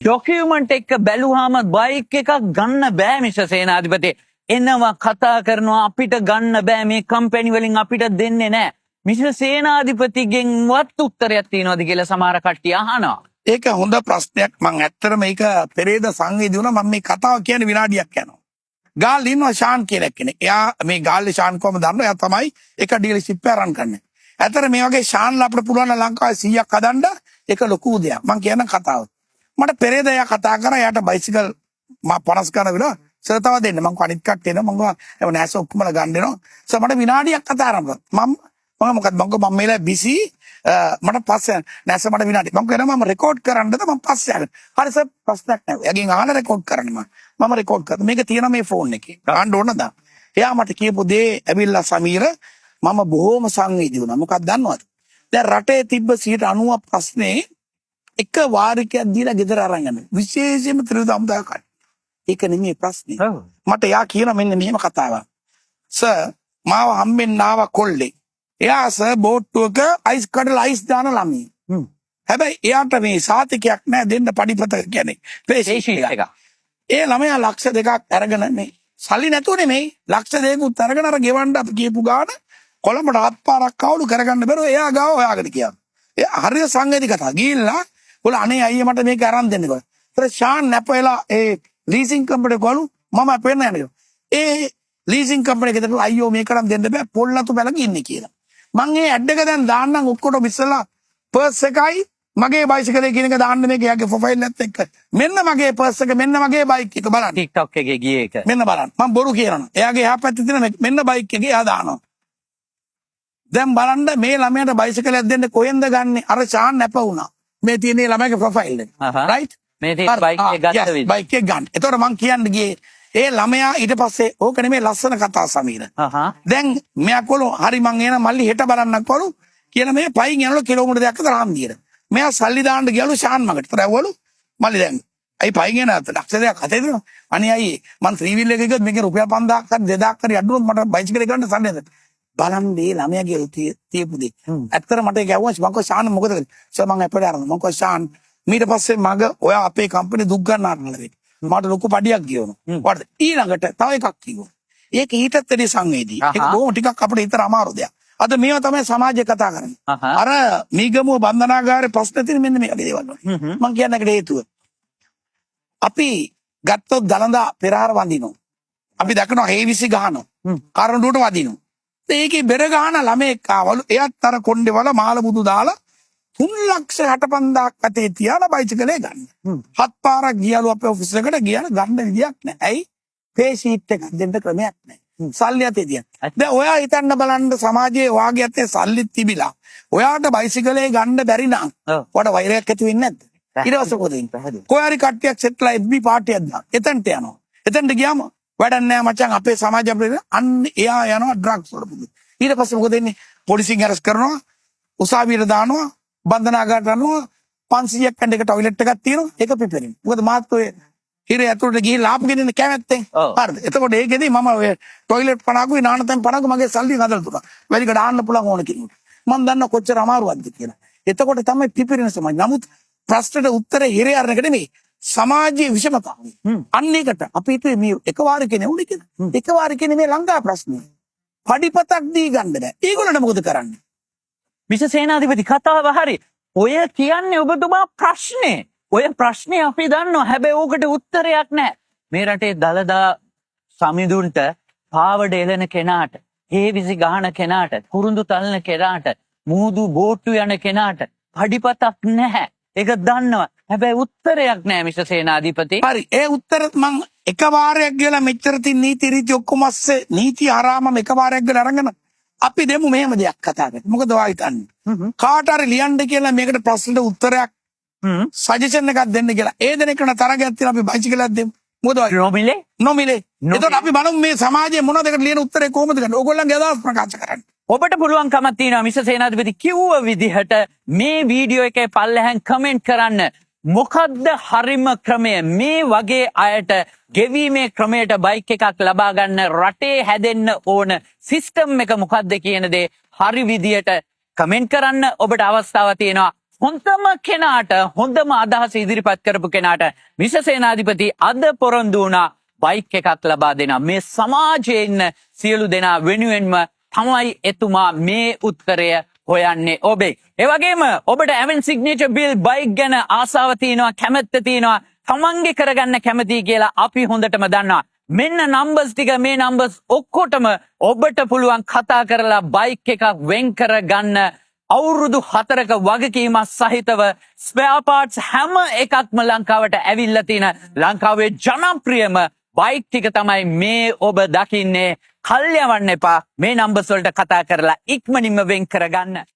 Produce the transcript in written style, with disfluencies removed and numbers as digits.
Document එක බැලුවාම bike එකක් ගන්න බෑ මිස්ටර් සේනාධිපති. එනවා, කතා කරනවා, අපිට ගන්න බෑ, මේ කම්පැනි වලින් අපිට දෙන්නේ නෑ. මිස්ටර් සේනාධිපතිගෙන්වත් උත්තරයක් තියනවද කියලා සමහර කට්ටිය අහනවා. ඒක හොඳ ප්‍රශ්නයක්. මං ඇත්තටම මේක පෙරේද සංවේදී වුණා. මම මේ කතාව කියන්නේ විනාඩියක් යනවා. ගාල්ල ඉන්නවා ශාන් කියලා කෙනෙක්. එයා මේ ගාල්ලේ ශාන් කොහොමද දන්නව? එයා තමයි එක ඩීලර්ෂිප් එක රන් කරන්නේ. ඇත්තට මේ වගේ ශාන්ලා අපිට පුළුවන් නම් ලංකාවේ 100ක් හදන්න, ඒක ලොකු දෙයක්. මං කියන කතාව. මට පෙරේද එයා කතා කරා. එයාට බයිසිකල් මා 50 ගන්න වෙලා සර් තව දෙන්න. මං කිව්වා අනිත් කට්ටිය එනවා. මං කිව්වා එහෙම නෑ සර්, ඔක්කොමලා ගන්න එනවා. සර් මට විනාඩියක් කතා කරන්න. මම මම මොකක්ද මං කිව්වා මම මේ වෙලාවේ බිසි, මට පස්සේ නෑ සර් මට විනාඩි. මං කියනවා මම රෙකෝඩ් කරන්නද මං පස්සේ ආගෙන. හරි සර්, ප්‍රශ්නයක් නෑ. එයාගෙන් අහලා රෙකෝඩ් කරන්න මං. මම රෙකෝඩ් කරා. මේක තියෙනවා මේ ෆෝන් එකේ. ගන්න ඕනද? එයා මට කියපු දේ ඇවිල්ලා සමීර, මම බොහෝම සංවේදී වුණා. මොකක්ද දන්නවද? දැන් රටේ තිබ්බ 90% ප්‍රශ්නේ එක වාරිකයක් දීලා ගෙදර අරන් යනවා. විශේෂයෙන්ම ත්‍රිවිධ හමුදා කට්ටිය. ඒක නෙමෙයි ප්‍රශ්නේ. මට එයා කියන මෙන්න මෙහෙම කතාවක්. සර්, මාව හම්බෙන්න ආවා කොල්ලෙක්. එයා සර් බෝට්ටුවක අයිස් කඩලා අයිස් දාන ළමයි. හැබැයි එයාට මේ සහතිකයක් නෑ දෙන්න, පඩිපත කියන්නේ පේ ඒ ෂීට් එක. ඒ ළමයා ලක්ෂ 2ක් අරගෙන, මේ සල්ලි නැතුව නෙමෙයි, ලක්ෂ 2කුත් අරගෙන අර ගෙවන්න අපි කියපු ගාන කොළඹට හත් පාරක් ආවලු. කරගන්න බැරුව එයා ගාව හොයාගෙන ගියා. ඒ හරිය සංවේදී කතා. ගිහිල්ලා කොළ අනේ අයියේ මට මේක අරන් දෙන්න කිව්වා. ඊට ෂාන් නැප වෙලා ඒ ලීසින් කම්පැනි ගලු මම අපෙන්න යන්නේ. ඒ ලීසින් කම්පැනි එකට අයියෝ මේක අරන් දෙන්න බෑ, පොල්ලතු පැලක ඉන්නේ කියලා. මං ඒ ඇඩ් එක දැන් දාන්නම්. ඔක්කොටම ඉස්සෙල්ලා පර්ස් එකයි මගේ බයිසිකලේ කියන එක දාන්න මේක එයාගේ ප්‍රොෆයිල් එකත් එක්ක. මෙන්න මගේ පර්ස් එක, මෙන්න මගේ බයික් එක බලන්න. TikTok එකේ ගියේ එක. මෙන්න බලන්න. මං බොරු කියනවා. එයාගේ එහා පැත්තේ තියෙන මෙන්න බයික් එක එයා දානවා. දැන් බලන්න මේ ළමයාට බයිසිකලයක් දෙන්න කොහෙන්ද ගන්නෙ? අර ෂාන් නැප වුණා. මේ තියෙන ළමයාගේ ප්‍රොෆයිල් එක. අහහ. රයිට්? මේ තියෙන බයික් එක ගත්ත විදිහ. බයික් එක ගන්න. එතකොට මං කියන්න ගියේ ඒ ළමයා ඊට පස්සේ ඕක නෙමෙයි ලස්සන කතා සමීර. දැන් මෙයා කොළු හරි මං එන මල්ලි හෙට බලන්නක් කොළු කියන මේ පයින් යනවලු කිලෝමීටර් 2ක් විතර හන්දියට. මෙයා සල්ලි දාන්න ගියලු ෂාන් මගට. ඒතර ඇහුවලු මල්ලි දැන් ඇයි පයින් එන ලක්ෂ 2ක් අතේ දෙනවා. අනේ අයියේ මං ත්‍රී වීල් එකක ගියොත් මේකේ රුපියල් 5000ක් හරි 2000ක් හරි අඩු වුණොත් මට බයිසිකලේ ගන්න සල්ලි නැත. බලන්න මේ ළමයාගේ තියපු දේ. ඇත්තට මට ඒක ඇහුවා. මං කිව්වා ෂාන් මොකද කරන්නේ? සර් මං අපේ අරන් මං කිව්වා ෂාන් ඊට පස්සේ මග ඔයා අපේ කම්පැනි දුක් ගන්න ආරම්භ මට ලොකු පඩියක් ගෙවනවා. වාට ඊළඟට තව එකක් කිව්වා. ඒක ඊටත් වැඩිය සංවේදී. ඒක බොහොම ටිකක් අපිට හිතට අමාරු දෙයක්. අද මේවා තමයි සමාජය කතා කරන්නේ. අර මීගමුව බන්ධනාගාරේ ප්‍රශ්න තියෙන මෙන්න මේ වගේ දේවල් වලින්. මං කියන්න එකට හේතුව. අපි ගත්තොත් දළදා පෙරහර වඳිනවා. අපි දකිනවා හේවිසි ගහනවා. කරඬුවට වදිනවා. ඒකේ බෙර ගහන ළමෙක් ආවලු. එයත් අර කොණ්ඩේ වල මාල බුදු දාලා 3,65,000ක් අතේ තියාලා බයිසිකලේ ගන්න. හත් පාරක් ගියලු අපේ ඔෆිස් එකට ගියාම ගන්න විදියක් නැහැ. ඇයි? පේ ෂීට් එකක් දෙන්න ක්‍රමයක් නැහැ. සල්ලි අතේ තියන්න. දැන් ඔයා හිතන්න බලන්න සමාජයේ ඔයාගේ අතේ සල්ලි තිබිලා ඔයාට බයිසිකලේ ගන්න බැරි නම් ඔයාට වෛරයක් ඇති වෙන්නේ නැද්ද? ඊට පස්සේ මොකද වෙන්නේ? කොහේ හරි කට්ටියක් සෙට්ලා FB පාටියක් දාන. එතනට යනවා. එතනට ගියාම වැඩක් නෑ මචං අපේ සමාජය අපිට අන්න එයා යනවා ඩ්‍රග්ස් වල පුදු. ඊට පස්සේ මොකද වෙන්නේ? පොලිසියෙන් ඇරෙස්ට් කරනවා, උසාවියට දානවා, බන්ධනාගාරයට යනවා, 500ක් කණ්ඩ එක ටොයිලට් එකක් තියෙනවා, ඒක පිපෙරෙනවා. මොකද මාත් ඔය හිරේ ඇතුළට ගිහිල්ලා ආපු ගෙනින්න කැමැත්තෙන්. හරිද? එතකොට ඒකෙදි මම ඔය ටොයිලට් 50කුයි නාන තැන් 50කුයි මගේ සල්ලියෙන් හදලා දුන්නා. වැලිකඩ ආන්න පුළුවන් ඕන කෙනෙකුට. මං දන්නවා කොච්චර අමාරුවක්ද කියලා. එතකොට තමයි පිපිරෙන සමාජ. නමුත් ප්‍රශ්නෙට උත්තරේ හිරේ අරන එක නෙමෙයි. සමාජයේ විෂමතාවය. අන්න ඒකට අපි හිතුවේ මේ එකවාරකේ නෙවුනේ කියලා. එකවාරකේ නෙමෙයි ලංකා ප්‍රශ්නේ. පඩිපතක් දී ගන්න බෑ. ඒගොල්ලන්ට මොකද කරන්නේ? මිස්ටර් සේනාධිපති, කතාව හරි. ඔය කියන්නේ ඔබතුමා ප්‍රශ්නේ. ඔය ප්‍රශ්නේ අපි දන්නවා. හැබැයි ඕකට උත්තරයක් නැහැ. මේ රටේ දළදා සමිඳුන්ට පාවඩ එලන කෙනාට, හේවිසි ගහන කෙනාට, කුරුඳු තලන කෙනාට, මූදු බෝට්ටු යන කෙනාට පඩිපතක් නැහැ. ඒක දන්නවා. හැබැයි උත්තරයක් නැහැ මිස්ටර් සේනාධිපති. හරි. ඒ උත්තරත් මං එක වාරයක් ගිහලා මෙච්චර තින් නීති රීති ඔක්කොම අස්සේ නීති හරහාම එක වාරයක් ගිහලා අරගෙන අපි දෙමු මෙහෙම දෙයක් කතා කරන්න. මොකද ඔයා හිතන්නේ? කාට හරි ලියන්න කියලා මේකට ප්‍රශ්නෙට උත්තරයක් සජෙෂන් එකක් දෙන්න කියලා. ඒ දෙන එකට තරගයක් තියෙන අපි බයිසිකලයක් දෙමු. මොකද ඔයා නොමිලේ? නොමිලේ. නොමිලේ. එතකොට අපි බලමු මේ සමාජයේ මොනවද එකට ලියන උත්තරේ කොහොමද ගන්නේ. ඕගොල්ලන්ගේ අදහස් ප්‍රකාශ කරන්න. ඔබට පුළුවන්කමක් තියෙනවා මිස්ටර් සේනාධිපති කිව්ව විදිහට මේ වීඩියෝ එකේ පල්ලෙහාන් කමෙන්ට් කරන්න. මොකද්ද හරිම ක්‍රමය මේ වගේ අයට ගෙවීමේ ක්‍රමයට බයික් එකක් ලබා ගන්න රටේ හැදෙන්න ඕන සිස්ටම් එක මොකද්ද කියන දේ හරි විදියට කමෙන්ට් කරන්න ඔබට අවස්ථාව තියෙනවා. හොඳම කෙනාට, හොඳම අදහස ඉදිරිපත් කරපු කෙනාට මිස සේනාධිපති අද පොරොන්දු වුණා බයික් එකක් ලබා දෙනවා. මේ සමාජයේ ඉන්න සියලු දෙනා වෙනුවෙන්ම තමයි එතුමා මේ උත්තරය හොයන්නේ ඔබේ. ඒ වගේම ඔබට ඇවන් සිග්නේචර් බිල් බයික් ගැන ආසාව තියෙනවා, කැමැත්ත තියෙනවා, තමන්ගේ කරගන්න කැමතියි කියලා අපි හොඳටම දන්නවා. මෙන්න නම්බර්ස් ටික. මේ නම්බර්ස් ඔක්කොටම ඔබට පුළුවන් කතා කරලා බයික් එකක් වෙන් කරගන්න. අවුරුදු 4ක වගකීමක් සහිතව ස්පෙයාර් පාර්ට්ස් හැම එකක්ම ලංකාවට ඇවිල්ලා තියෙන ලංකාවේ ජනප්‍රියම බයික් ටික තමයි මේ ඔබ දකින්නේ. කල් යවන්න එපා. මේ නම්බර්ස් වලට කතා කරලා ඉක්මනින්ම වෙන් කරගන්න.